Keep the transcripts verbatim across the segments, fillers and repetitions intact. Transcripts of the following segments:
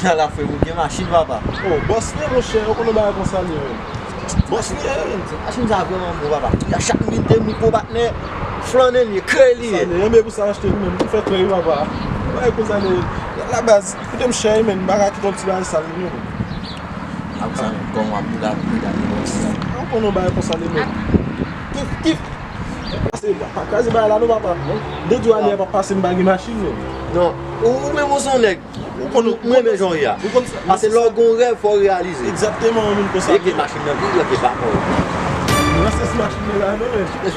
Ala frè m, ou gen machin, papa. Oh, bòs li ye, monchè, ou konn yon bagay konsa li ye, menm. Bòs li ye, menm. Machin sa vrèman bon, papa. A chak m vin te mou gwo patnè, flannen li ye, kreye li ye. Sa li ye, men pou sa m achte li, menm. Li fè kreye, papa. Bagay konsa li ye. La baz, koute m chè, menm. M pa ka kite yon ti bagay sal li, menm. Ak sa, menm, kòman w ap boule avèk medam yo konsa? Ou konn yon bagay konsa li, menm. Kif, kif. Pase, pa kraze bagay la, non, papa. Nan de ane, pa pase, m pa gen machin, menm. Non. Ou, ou menm, ou se yon nèg. Ou konn, ou renmen jan w ye a. Ou konn sa. Paske lè w gen yon rèv, fò w reyalize. Egzakteman, yon moun konsa. Rete machin nan, vin rete pa kò w. Vin ranse sou machin nan la, non, men. Vin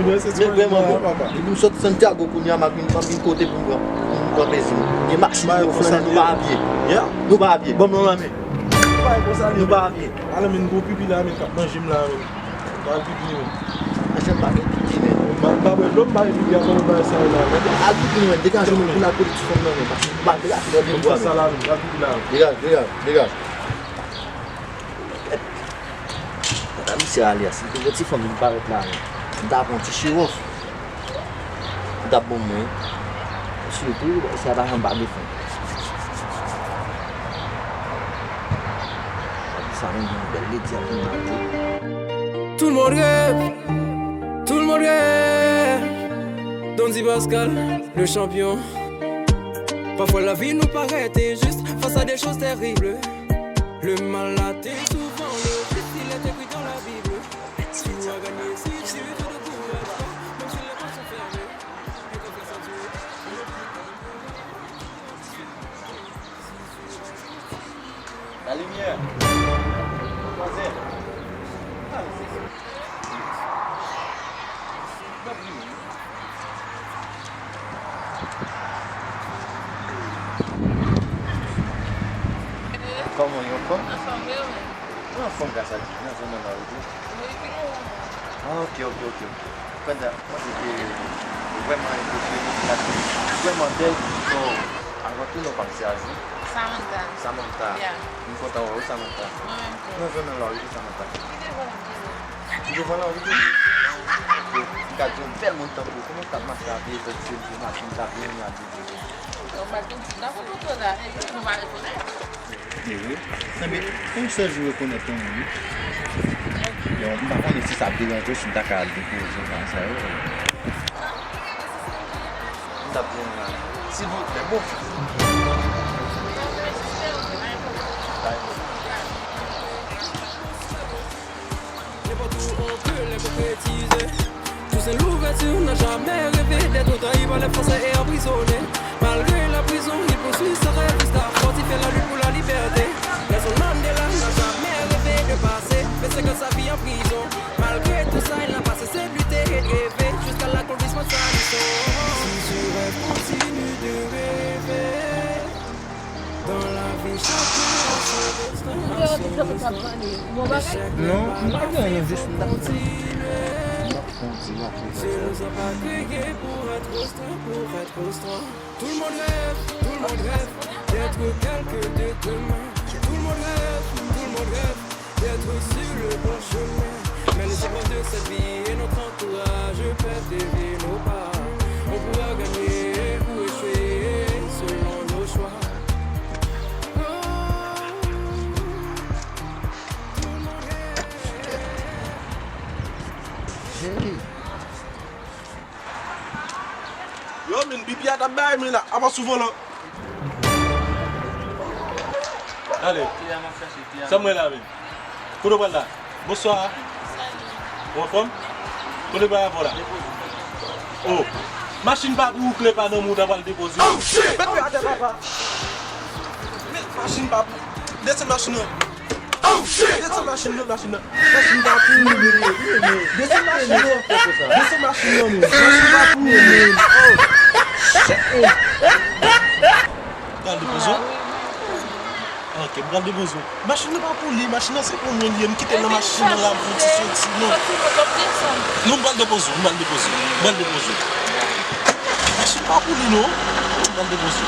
ranse sou machin nan, papa. Epi m sot Santiago kounye a, m ap vin, m ap vin kote pou m pran, pou m pran plezi m. Gen machin yo flannen, nou pa a pye. Nou pa a pye. Ban m yon lanmen. Nou pa a pye. Ale, men, gwo pipi la, men, k ap manje m la, men. Ba l pipi, men. Mesye, m pa gen pipi, men. M pa bwè dlo, m pa gen pipi, avan m bay sa yo la. Al pipi, men. Degaje w, men, pou n al kote ti fanm nan, men. Paske m pa degaje w, men. Sa la, men. Al pipi la, men. Degaje, degaje, degaje. Kanta misye ale a, si te gen ti fanm vin parèt la, men. M ta pran ti chiwòf. Li t ap bon mwen. Sitou, sa pa janm pa defann. Sa menm yon bèl ledi ap vin maten. Tout le monde rêve, tout le monde rêve. Dondy Pascal, le champion. Parfois la vie nous paraît injuste face à des choses terribles. Le mal atteint souvent le juste, il est écrit dans la Bible. Tu vas gagner si tu te décourages pas, même si les portes sont fermées. La lumière. Manzè. Kòman w ye, anfòm? Anfòm, wi, wi. Ou anfòm gras a Dye, nan zòn nan la, wi. Wi, wi, wi. Ah, ok, ok, ok, ok. Pandan, mwen di ke ou vrèman enpresyonnen, ou vrèman bèl. So, avan tou, non pa m se Azou. Samantha. Samantha. Yeah. M kontan wè w, Samantha. Mwen menm tou. Nan zòn nan la, wi, Samantha. Ki devan w, ki devan w? Ki devan la, wi. M ka di yon bèl moun tankou w, kòman w t ap mache avè zòt, se machin, m ta byen renmen al di. Yo, m pa t konn si m ta konn foto la, e nou pa rekonèt. Vre? Enben, se yon sèl jou rekonèt yon moun, wi. Yo, m pa konnen si sa ap deranje w, si m ta ka al depoze w nan sa yo. M t ap di w, silvouplè, bon. N'importe où on peut les concrétiser. Toussaint Louverture n'a jamais rêvé d'être trahi par les Français et emprisonné. Malgré la prison, il poursuit ses rêves jusqu'à fortifier la lutte pour la liberté. Nelson Mandela n'a jamais rêvé de passer les cinq ans de sa vie en prison. Malgré tout ça, il n'a pas cessé de lutter et de rêver jusqu'à l'accomplissement de sa mission. Si tu rêves, continue de rêver. Non, m pa gen anyen, jis m t ap fè. M t ap fè yon ti mache konsa. Tout le monde rêve, tout le monde rêve d'être quelqu'un de demain. Tout le monde rêve, tout le monde rêve d'être sur le bon chemin. Mais les épreuves de cette vie et notre entourage peuvent dévier nos pas. On pourra gagner ou échouer selon nos choix. Yo, men, pipi a t ap bay, men la, apa sou volan. Ale. Sa m wè la, men. Kote w pral la? Bonswa. Ou anfòm? Kote w pral avè w la? Oh. Machin pa pou ou, kle pa nan men w, ta pral depoze. Met men atè, papa. Men machin pa pou. Desann machin nan. Desann machin nan, machin nan. Machin pa pou ou, men. Desann machin nan. Desann machin nan, men. Machin pa pou ou, men. Oh. Shit, men. Pral depoze w? Ok, m pral depoze w. Machin nan pa pou li, machin nan se pou mwen li ye. M kite l nan machin nan la, m fouti soti, non. Non, m pral depoze w, m pral depoze w, m pral depoze w. Machin pa pou li, non. M pral depoze w.